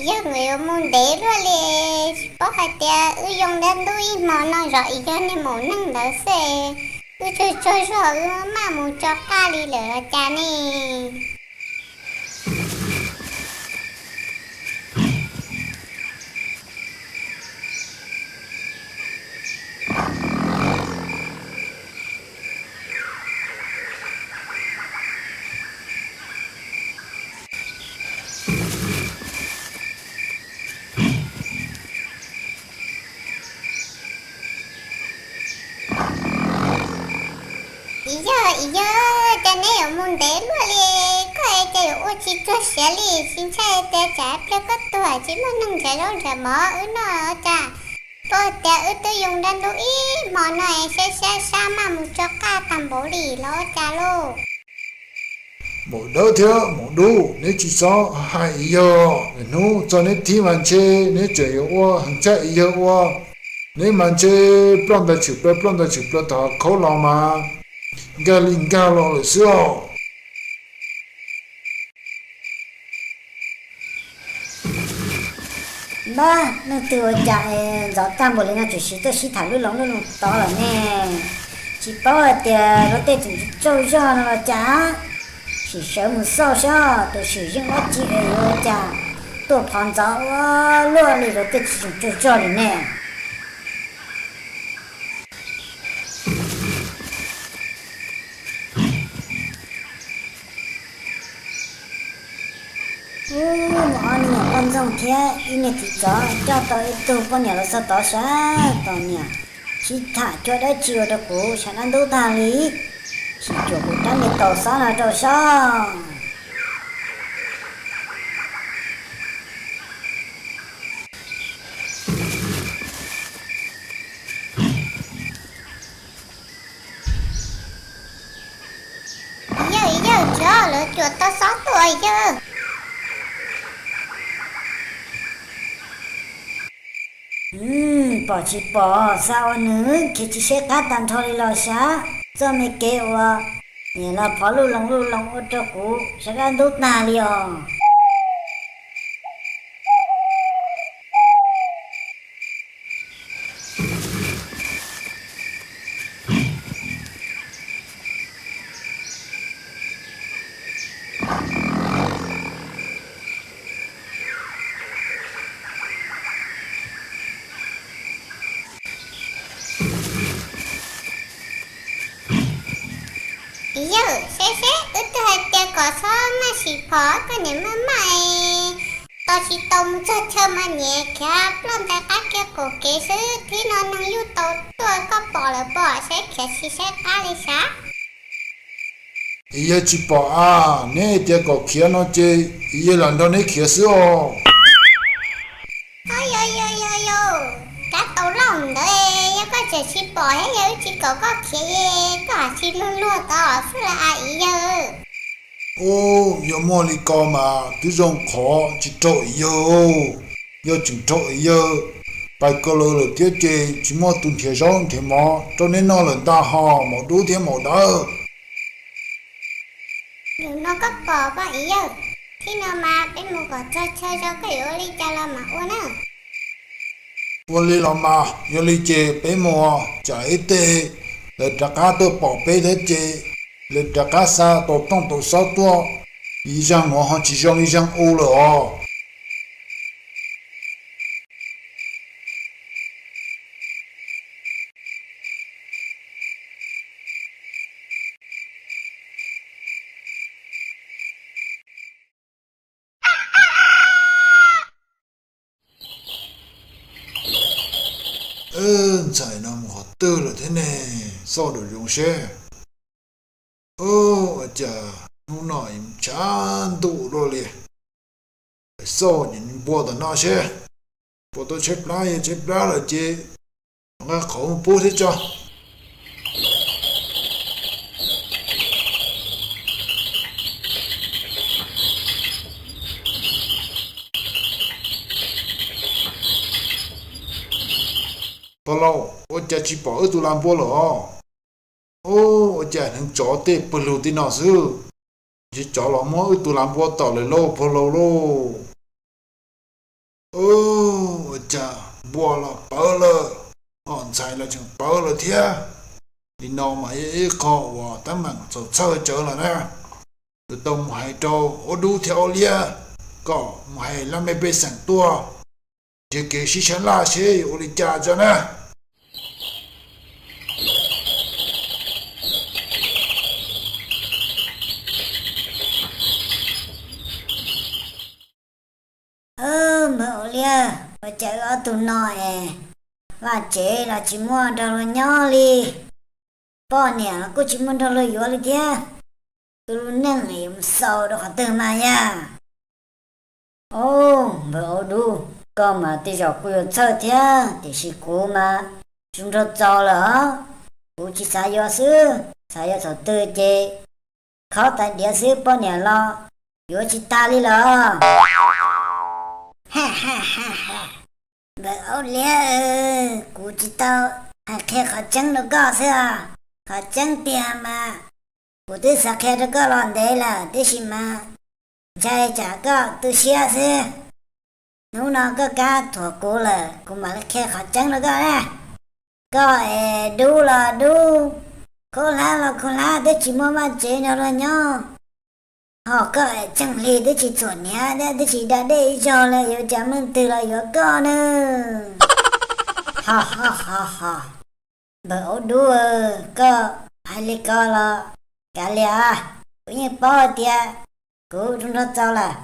Yog nkawd yuav mus ntev luaj li, tsis paub hais tias wb yoo dab ntub ib hmo no zov ib yog niag maum neeg ntawd xwb, wb tsaug tsaug zog wb maj mus tso qaj li lawm los cas ne. Ib yawg, ib yawg, cas neb yuav mus ntev luaj li, koj es cas yuav ua tsis tsuag siav li, tsis ntshai tias tsam pliag koj tuag tsis muaj neeg nrhiav zaub nrhiav mov wb noj los cas? Paub tias wb twb yoo dab ntub ib hmo no es sab sab sab maj mus tso qaj tag npaum li los ua cas lauj? Maum dawb thiab maum dub, neb tsis txhob hais ib yawg, hnub txog neb thib mas ntshe neb tseem yuav ua heev tshaj ib yawg ua. Neb mas ntshe ploj ntawd tshwm plaws ploj ntawd tshwm plaws tom khaub los mas nkag li nkag los lawm xwb os. Npab, leej twg ua cas ntxov tag npaum li no tseem sib tuaj sib tham lub loo lub loo tod lawm ne? Tsis paub hais tias luag tej tseem tsaug zog no los cas? Sim sawv mus xauj saib tus sim zeej dab tsi es yuav ua cas tuaj phov ntxov ua luaj li, luag tej tseem tsaug zog li ne. Ub, muaj ob niag poj ntxoog thiab ib niag txiv tsov coj tau ib tug poj niam los txog tod sav, tos niam sib tham cuab dab tsi ua rau kuv sav dab ntub tag li. Sim cuam kuv rab niag taus xob no rau saib. Yawg, yawg, tsis, lawv cuam tau xob tuaj yawg. Pom tsis pom, xa ua nws khiav tsis saib qab tag nrho li los sav. Txoj me kev uas niam los phov luj loos luj loos ua rau kuv sav dab ntub tag li os. Yawg, seb seb, wb twb hais tias kom txhob maj sim phom, koj niam maj maj es tos tsis tau mus txog chaw mas niam khiav ploj ntais qab kiag qaum kev xwb, thib no neeg yuj tau tuaj koj pom lawm pob, saib khiav tsis saib qab li sav. Yawg tsis pom a, neb tias kom khiav no ces yawg lam nrog neb khiav xwb os. Yog, yog, yog, yog, rab taus loj ntawd, yog koj tseem tsis pom thiab yawg wb tsis kom koj khiav, koj hais tsis luag luag tod xwb los a yawg. Ub, yog muaj li ko mas twb zoo qhov tsis raug yawg. Yog tseem raug yawg pais ko lawm thiab ces tsis muaj tus nrhiav zaub nrhiav mov rau neb noj lawm ntag hos maum dub thiab maum dawb. Yog no koj pom pob yawg, thib no mas peb mus kom txog chaw zoo koj yuav ua li cas los mas ua na. Ua li los mas, yog li ces peb mus, tsam ib teg lawv rov qab tuaj pom peb thiab ces lawv rov qab xa tau tooj tau xob tuaj, ib zaug nuav ho tsis zoo ib zaug u lawm os. Ntxhais no mus qhov twg lawm thiab ne? Xauj dua zoo seb. Ua cas hnub no tshav ntuj dua li, xauj npua tom no seb puas tau tshaib plab, yog tshaib plab lawm ces nqa qhov mus pub thiab tso. Pog laus, ua cas tsis pom wb tug lag npua lawm os? Ua cas hneev tsov tej pawg lug tim no xwb, tsis tsov los muab wb tug lag npua tom lawm lauj pog laus lauj. Cas npua los pawv lawm, ho ntxhais los tseem pawv lawm thiab. Li no mas yog ib qho uas teeb meem txaus txhawj tsawv lawm na. Yuav tau mus hais rau Ob Dub thiab Ob Liab kom mus hais laj mej pej xeem tuaj, nrhiav kev sib sab laj seb yuav ua li cas tso na. Npawg Ob Liab, ua cas wb ob tug no es vaj tsev los tsis muaj nrog luag nyob li, poj niam los kuj tsis muaj nrog luag yuav li thiab, wb lub neej yuav mus xaus rau qhov twg mas yog? Au, npawg Ob Dub, koj mas tej zaum kuj yuav txhawj thiab, tiam sis kuv mas zoo nraug txaus lawm os. Kuv tsis xav yuav xwb, xav yuav thaum twg ces khob tais diav xwb poj niam los yuav tsis tag li lawm. Npawg Ob Liab, kuv tsis tau hais qhia qhov tseeb rau koj xwb os. Qhov tseeb tiag mas kuv twb xav qhia rau koj los ntev lawm, tiam sis mas ntshai tsam koj tu siab xwb. Hnub no koj kam thuam kuv lawm, kuv mam li qhia qhov tseeb rau koj na. Koj es dub los dub, khaub hlab los khaub hlab, twb tsis muaj vaj tsev nrog luag nyob, ho koj es tseem hli twb tsis txhuam hniav thiab twb tsis da dej ib zaug li, yuav cas leej twg los yuav koj ne? Ho ho ho ho, npawg Ob Dub, koj hais li ko los kav liam, kuv yeej paub hais tias kuv zoo nraug txaus lawm,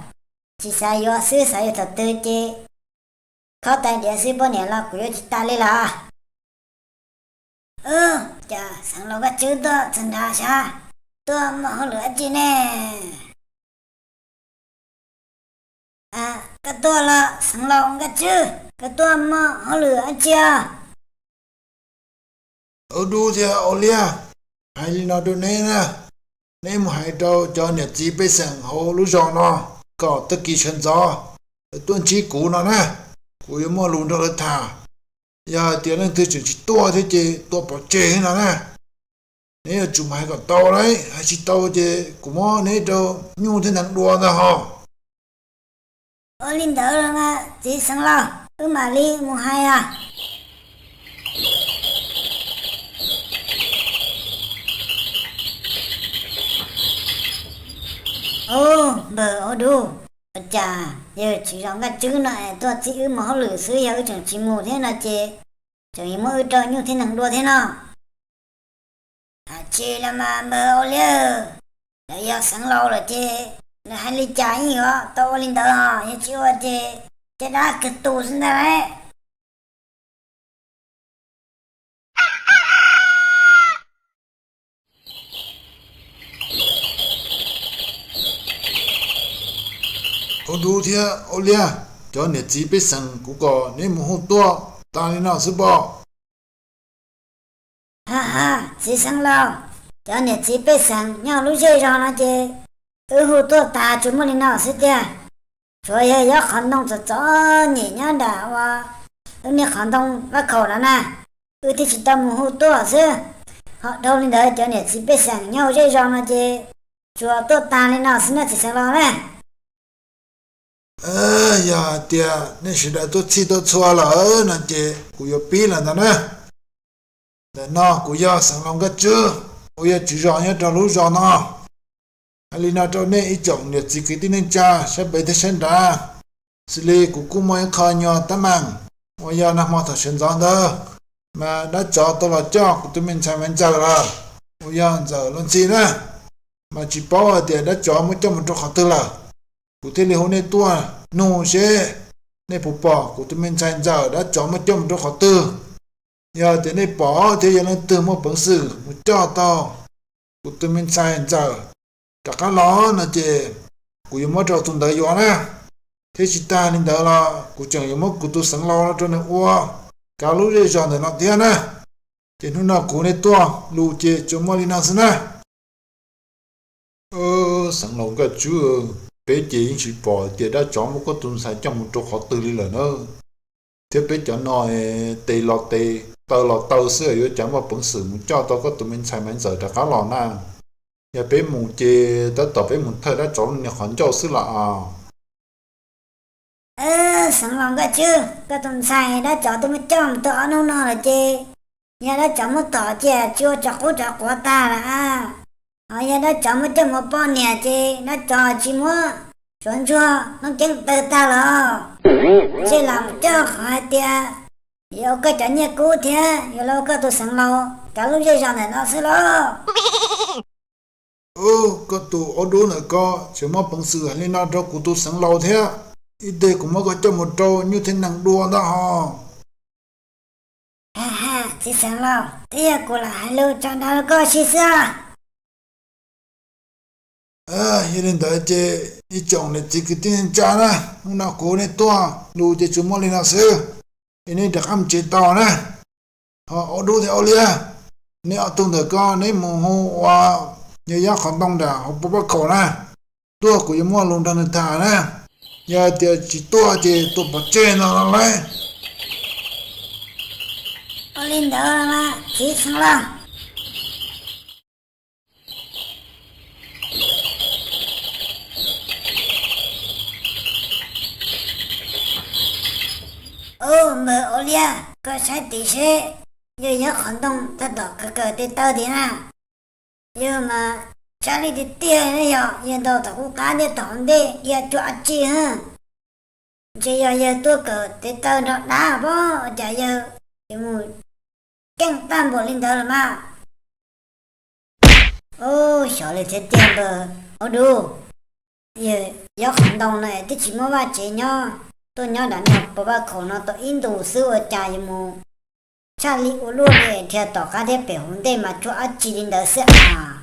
tsis xav yuav xwb, xav yuav thaum twg ces khob tais diav xwb poj niam los kuv yuav tsis tas li lawm. Cas xeev laus Nkaj Tswb tuaj txog nrad sab, tuaj muaj hauj lwm dab tsi ne? Koj tuaj los xeev laus Nkaj Tswb, koj tuaj muaj hauj lwm dab tsi os? Ob Dub thiab Ob Liab, hais li no rau neb na, neb mus hais rau cov niam txiv pej xeem hauv lub zos no kom tag kis sawv ntxov tuaj ntsib kuv no na, kuv yuav muaj lus nrog lawv tham. Yog hais tias leej twg tseem tsis tuaj thiab ces tua pov tseg no na. Neb yuav tsum mus hais kom tau lauj, hais tsis tau ces kuv muab neb rau nyuj thiab nees dua ntag ho. Ua li ntawd los mas txiv xeev laus, wb mam li mus hais os. Au, npawg Ob Dub, ua cas yawg tswv zos Nkaj Tswb no es tuaj txib wb mus hauj lwm xwb, yog wb tseem tsis mus thiab no ces tseem yuav muab wb rau nyuj thiab nees dua thiab no. Hais tsis los mas npawg Ob Liab, lawv yog xeev laus lawm ces lawv hais li cas yeej yuav tau ua li ntawd ho, yog tsis ua ces caj dab kawg tus xwb ntag lauj. Ob Dub thiab Ob Liab, cov niam txiv pej xeem kuv kom neb mus hu tuaj tas li no xwb pob. Ha ha, txiv xeev laus, cov niam txiv pej xeem nyob lub zej zos no ces wb hu tuaj tas tsuas muaj li no xwb tiag. Tsuas yog qhov ntoo txom txom nyem nyob nram ua wb niag qhov ntoo vaj khaum no na, wb thiaj tsis tau mus hu tuaj xwb. Ho dhau li ntawd cov niam txiv pej xeem nyob hauv zej zos no ces tsuas tuaj tas li no xwb na txiv xeev laus na. Yog hais tias nej sawv daws tuaj txhij tuaj txhua lawm no ces kuv yuav pib lawm ntag na. Ntawm no kuv yog xeev laus Nkaj Tswb, uas yog tswv zos nyob rau lub zos no. Hais li no rau nej ib tsoom niam txiv kwv tij neej tsa sab pem thiab sab nrad, xws li kuv kuj muaj ib qho nyuag teeb meem uas yog nag hmo thaum sawv ntxov ntawd, mas dab tsov tau los coj kuv tus me ntxhais Maiv Ntxawm lawm, uas yog Ntxawm Lauj Ntxhi na, mas tsis paub hais tias dab tsov muab coj mus rau qhov twg lawm. Kuv thiaj li hu nej tuaj nug seb nej puas pom kuv tus me ntxhais Ntxawm dab tsov muab coj mus rau qhov twg. Yog tias nej pom thiab yog leej twg muaj peev xwm mus coj tau kuv tus me ntxhais Ntxawm rov qab los no ces kuv yuav muab rau tus ntawd yuav na. Thiab tsis tag li ntawd los kuv tseem yuav muab kuv tus xeev laus no rau nws ua kav lub zej zos ntawm no thiab na. Ces hnub no kuv hu nej tuaj lus ces tsuas muaj li no xwb na. Xeev laus Nkaj Tswb, peb ces yeej tsis pom tias dab tsov muab koj tus ntxhais coj mus rau qhov twg li lawm na. Thiab peb cov no tes los tes, taw los taw xwb, yuav cas muaj peev xwm mus coj tau koj tus me ntxhais Maiv Ntxawm rov qab los na. Yog peb mus ces tab tom peb mus thawj dab tsov niag qhov ncauj xwb los as. Xeev Laus Nkauj Tswb, koj tus ntxhais dab tsov twb muab coj mus tuag ob hnub no lawm ces yog dab tsov muab tom cia tsis ua tsov qub tsov quav tag lawm, ho yog dab tsov muab coj mus ua poj niam ces dab tsov tsis muab suav ntsuag noob ceeb tawg tag los ntshe lam coj qhov hais tias yuav ua koj cov nyiaj kub thiab yuav los ua koj tus Xeev Laus kav lub zej zos ntawm no xwb lauj. Koj tus ob dub ntawm ko tseem muaj peev xwm hais li no rau kuv tus Xeev Laus thiab. Ib teg kuv muab koj coj mus rau nyuj thiab nees dua ntag ho. Ha ha, txiv Xeev Laus, twb yog kuv lam hais lus tso dag rau koj ua si xwb. Yog li ntawd ces ib tsoom niam txiv kwv tij neej tsa na, hnub no kuv nej tuaj lus ces tsuas muaj li no xwb, es nej rov qab mus tsev tau na. Ho ob dub thiab ob liab, neb ob tug ntawm ko neb mus hu ua yawg Yob Qhov Ntoo nram hauv Pov Paj Khaum na, tuaj kuv yuav muaj lus nrog nws tham na. Yog tias tsis tuaj ces tuaj pov tseg no no lauj. Ua li ntawd mas txiv Xeev Laus. Ub, npawg Ua Liab, koj saib tid seb, yawg Yob Qhov Ntoo tab tom kawm kawm tes taw tid na. Yawg mas tshaib li tiag tiag ne, yog yawg ntaus tom qub qab thiab tom hauv ntej dhia cuag dab tsi na. Ntshe yog yawg tuaj kawm tes taw nrog dab pob, ua cas yawg yuav mus keej tag npaum li ntawd los mas. Ub, xyov li thiab tiag npawg Ob Dub. Yawg Yob Qhov Ntoo no twb tsis muaj vaj tsev nyob, tuaj nyob nram niag Pov Paj Khaum no tau ib ntus xwb ua cas yuav mus tshaj li ua luaj li, dhia tom qab thiab pem hauv ntej mas cuag dab tsi li ntawd xwb as.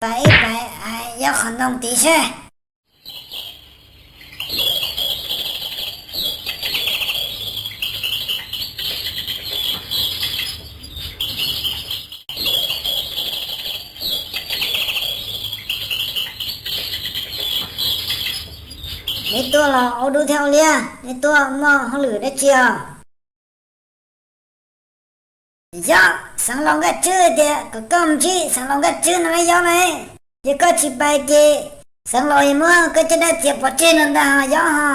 Pais ib pais hais Yob Qhov Ntoo tid seb. Neb tuaj los Ob Dub thiab Ua Liab, neb tuaj muaj hauj lwm dab tsi os? Yob, Xeev Laus Nkauj Tswb tias kom koj mus ntsib Xeev Laus Nkauj Tswb no na Yob na. Yog koj tsis pais ces Xeev Laus yuav muab koj caj dab txiav pov tseg no ntag Yob ho.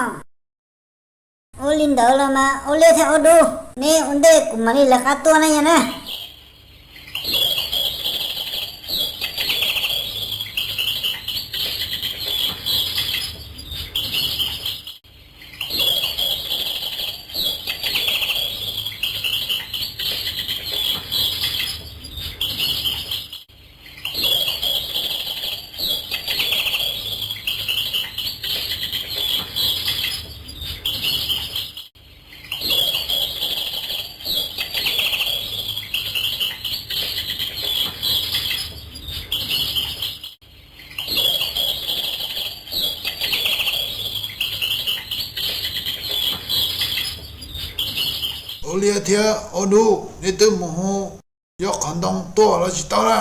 Ua li ntawd los mas Ua Liab thiab Ob Dub, neb ua ntej kuv mam li lawv qab tuaj na yog na. Ua Liab thiab Ob Dub, neb twb mus hu Yob Qhov Ntoo tuaj los tsis tau na?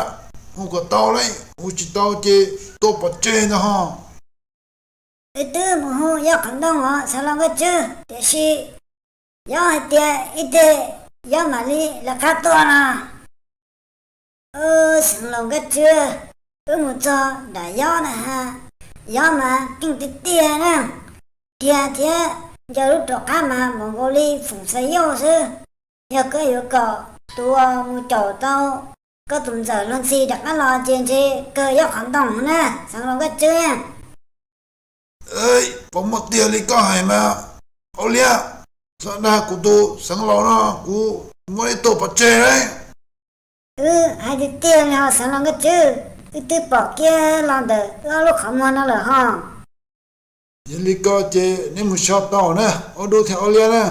Hu kom tau lauj, hu tsis tau ces tuaj pov tseg ntag ho. Wb twb mus hu Yob Qhov Ntoo os Xeev Laus Nkauj Tswb, tiam sis Yob hais tias ib teg Yob mam li lawv qab tuaj no. Xeev Laus Nkauj Tswb, wb mus txog nram Yob na ha, Yob mas keej tiag tiag na, dhia thiab ncaws lub rov qab mas npaum nkaus li foom xav yauj xwb. Yog koj yuav kom tus uas mus caum tau koj tus ntxawm luag ntxhi rov qab los ces ntshe kawg Yob Qhov Ntoo na Xeev Laus Nkauj Tswb. Puas muaj tiag li koj hais mas? Ua Liab, txhob dag kuv tus Xeev Laus no, kuv muab neb tuaj pov tseg lauj. Wb hais tiag tiag li ho Xeev Laus Nkauj Tswb, wb twb pom kiag los ntawm wb ob lub qhov muag no lawm ho. Yog li ko ces neb mus so tau na, Ob Dub thiab Ua Liab na,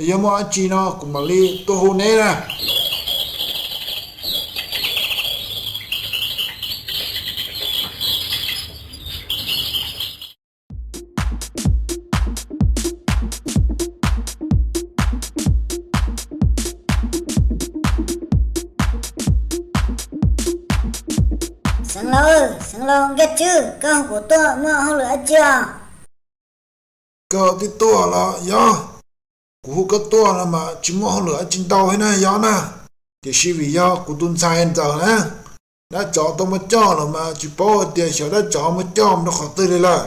yog muaj dab tsi no kuv mam li tuaj hu neb na. Xeev Laus, Xeev Laus Nkauj Tswb, koj hu kuv tuaj muaj hauj lwm dab tsi os? Koj twb tuaj los Yob, kuv hu koj tuaj no mas tsis muaj hauj lwm dab tsi ntau thiab na Yob na, tiam sis vim yog kuv tus ntxhais ntxawm na, dab tsov tau muab coj los mas tsis paub hais tias xyov dab tsov muab coj mus rau qhov twg li lawm.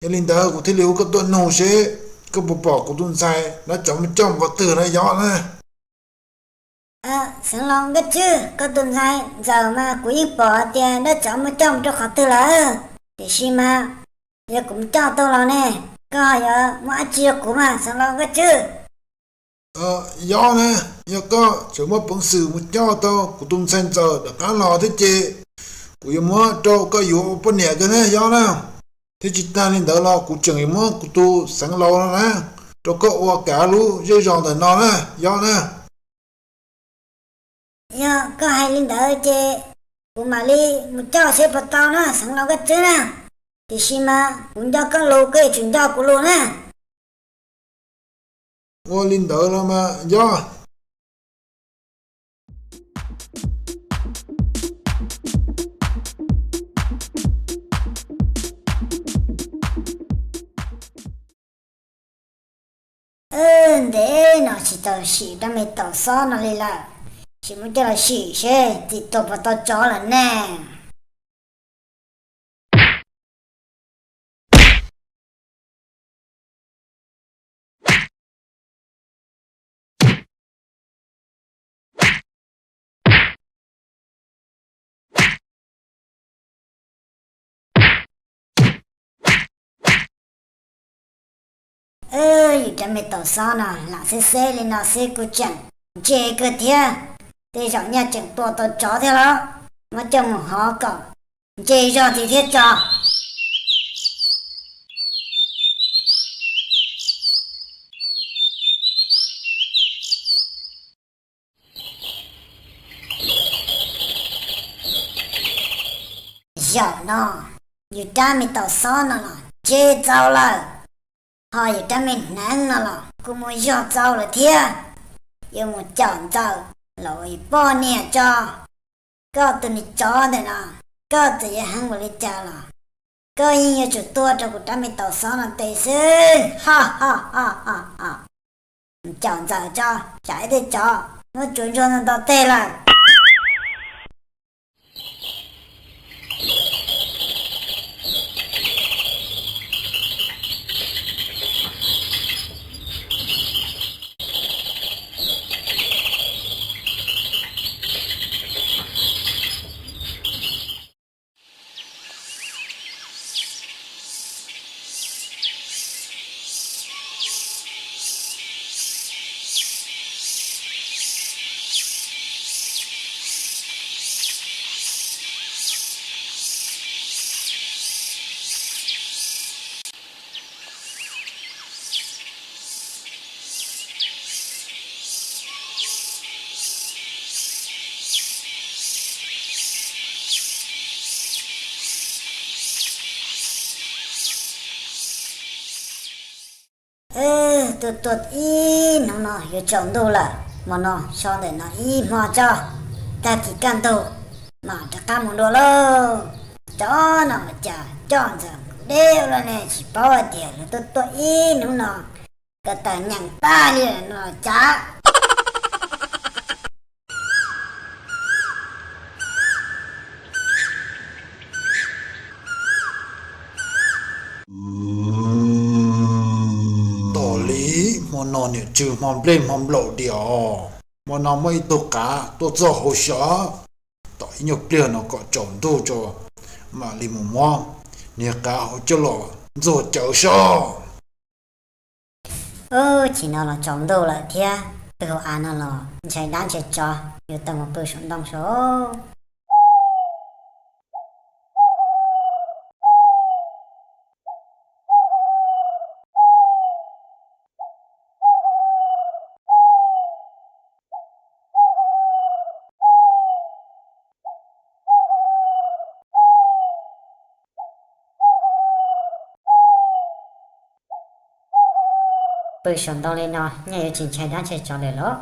Yog li ntawd kuv thiaj li hu koj tuaj nug seb koj puas pom kuv tus ntxhais dab tsov mus coj mus qhov twg na Yob na. Xeev Laus Nkauj Tswb, koj tus ntxhais ntxawm mas kuv yeej pom tias dab tsov mus coj mus rau qhov twg lawm, tiam sis mas yog kuv mus coj tau los ne, koj ho yuav muab dab tsi rau kuv mas Xeev Laus Nkauj Tswb? Yob na, yog koj tseem muaj peev xwm mus coj tau kuv tus ntxhais ntxawm rov qab los thiab ces kuv yuav muab rau koj yuav ua poj niam kawg na Yob na. Thiab tsis tag li ntawd los kuv tseem yuav muab kuv tus Xeev Laus no na rau koj ua kav lub zej zos ntawm no na Yob na. Yog koj hais li ntawd ces kuv mam li mus coj seb puas tau na Xeev Laus Nkauj Tswb na. Tiam sis mas kuv nco koj lus koj yuav tsum nco kuv lus na. Ua li ntawd los mas Yob. Ntev no tsis tau sim rab me taus xob no li lawm, sim muab coj los sim seb tim tuag puas tau tsov lawm ne. Yus rab me taus xob no lam xeb xeb li no xwb kuj tseem ntse kawg thiab. Tej zaum nyaj tseem tua tau tsov thiab los, muab coj mus hov kom ntse zog tiag thiab tso. Zaum no yus rab me taus xob no los ntse txaus lawm, ho yus rab me hneev no los kuj muaj zog txaus lawm thiab. Yuav mus caum ntxawm los ua yus poj niam tso. Koj tus niag tsov ntawm no, koj txawm yuav heev npaum li cas los koj yeej yuav tsum tuag rau kuv rab me taus xob no tes xwb. Mus caum ntxawm tso, tsam ib tej tsov muab tsuas ntsuag nto teg lawm. Tuaj tuaj ib hnub no yuav tsaus ntuj lawm, hmo no so ntawm no ib hmo tso, tag kis kaj ntug mam rov qab mus dua lauj. Tsov no cas coj ntxawm deb ua luaj ne, tsis paub hais tias lawv tuaj tuaj ib hnub no ko taw nyeem tag li lawm no los cas. Tom li hmo no niam tsw hmo nplej hmo nplaum diam os. Hmo no muaj ib tug qav tuaj txog hauv sab, tom ib nyuag pliag no kom tsaus ntuj tso mam li mus muab niag qav hauv coj los ntxuag cawv soj. Ub, chim no los tsaus ntuj lawm thiab, pw hauv av no los ntshai dab ntshai tsov, yuav tau mus pw saum ntoo saud. Pw saum ntoo li no nyaj yuav tsis ntshai dab ntshai tsov lawm los?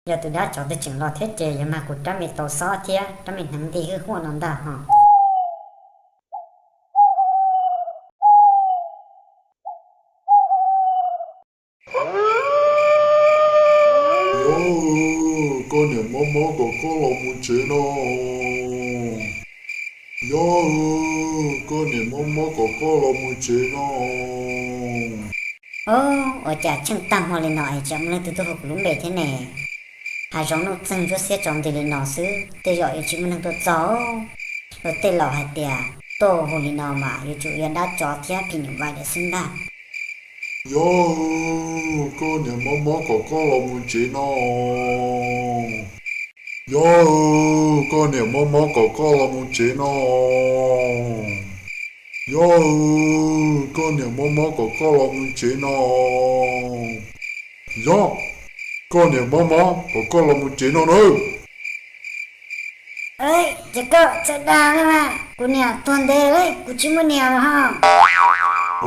Yog tus dab tsov twg tseem los thiab ces yuav mag kuv rab me taus xob thiab rab me hneev nti hwj huaj no ntag hos. Yob, koj niam mob mob kom koj los mus tsev no. Yob, Koj niam mob mob kom koj los mus tsev no. Ua cas tsheej tag hmo li no es tseem muaj leej twg tuaj hu kuv lub npe thiab ne? Hav zoov nuj txeeg ntsuab xiab tsaus nti li no xwb, tej zaum yuav tsis muaj neeg tuaj txog. Luag tej laus hais tias tuaj hu li no mas yuav tsum yog dab tsov thiab phim nyuj vais lawm xwb ntag. Yog, koj niam mob mob kom koj los mus tsev no. Yog, koj niam mob mob kom koj los mus tsev no. Yog, koj niam mob mob kom koj los mus tsev no. Yog, koj niam mob mob kom koj los mus tsev no nawb. Ces koj txawj dag na mas, kuv niam tuag ntev lawm, kuv tsis muaj niam lawm ho.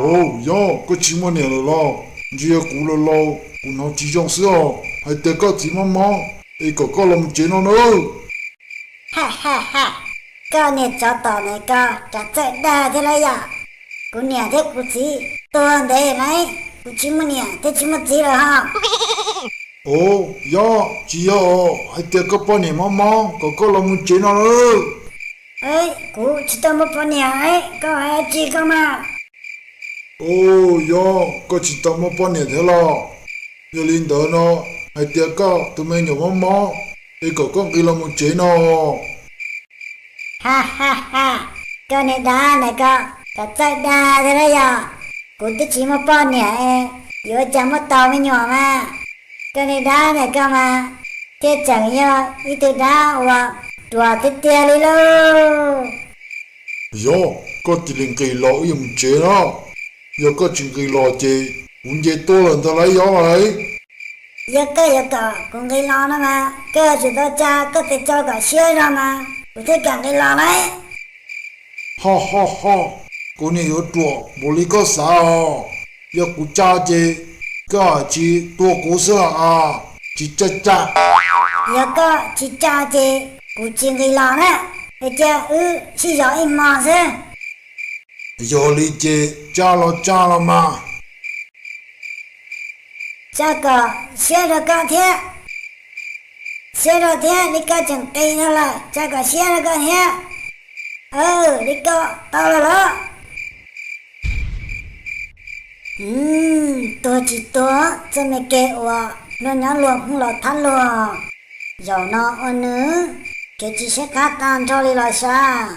Au, yog koj tsis muaj niam lawm los? Ntsia kuv laus laus kuv hnov tsis zoo xwb os, hais tias koj txiv mob mob es kom koj los mus tsev no nawb. Ha ha ha, koj niag tsov tom ntawd koj, cas txawj dag thiab lauj yom? Kuv niam thiab kuv txiv tuag ntev lawm, kuv tsis muaj niam thiab tsis muaj txiv lawm ho. Au, yog tsis yog hais tias koj poj niam mob mob kom koj los mus tsev no lawm? Kuv tsis tau muaj poj niam, koj hais dab tsi koj mas? Au, yog koj tsis tau muaj poj niam thiab los? Yog li ntawd no, hais tias koj tus me nyuam mob mob es kom koj nqis los mus tsev no. Ha ha ha, koj niag dab ntawm koj, cas txawj dag thiab lauj yom? Kuv twb tsis muaj poj niam es yuav ua cas muaj tau me nyuam mas. Koj niag dab ntawm koj mas thiaj tseem yog ib tug dab uas ruam tiag tiag li lauj. Yog koj cia li nqis los wb yuav mus tsev no. Yog koj tsis nqis los ces kuv nce tuaj lawm ntag lauj yog lauj. Yog koj yuav kom kuv nqis los no mas koj yuav tsum tau tsa koj tes tsau kom siab zog mas kuv thiaj kam nqis los lauj. Ho ho ho, kuv niam yuav ruam npaum li koj xav os. Yog kuv tsa ces koj tsis tua kuv xwb los as, tsis tsa cas. Yog koj tsis tsa ces kuv tsis nqis los na, es cia wb sib zov ib hmo xwb. Yog li ces tsa los tsa los mas. Tsa kom siab rau koj thiab. Siab rau thiab, li koj tseem qis no lawm, tsa kom siab rau koj thiab. Li koj tau los los. Tuag tsis tuag, txoj me kev uas luag nyob luag hmoob los thab luag, zaum no ua nws kev tsis siab qab tag nrho li los sav.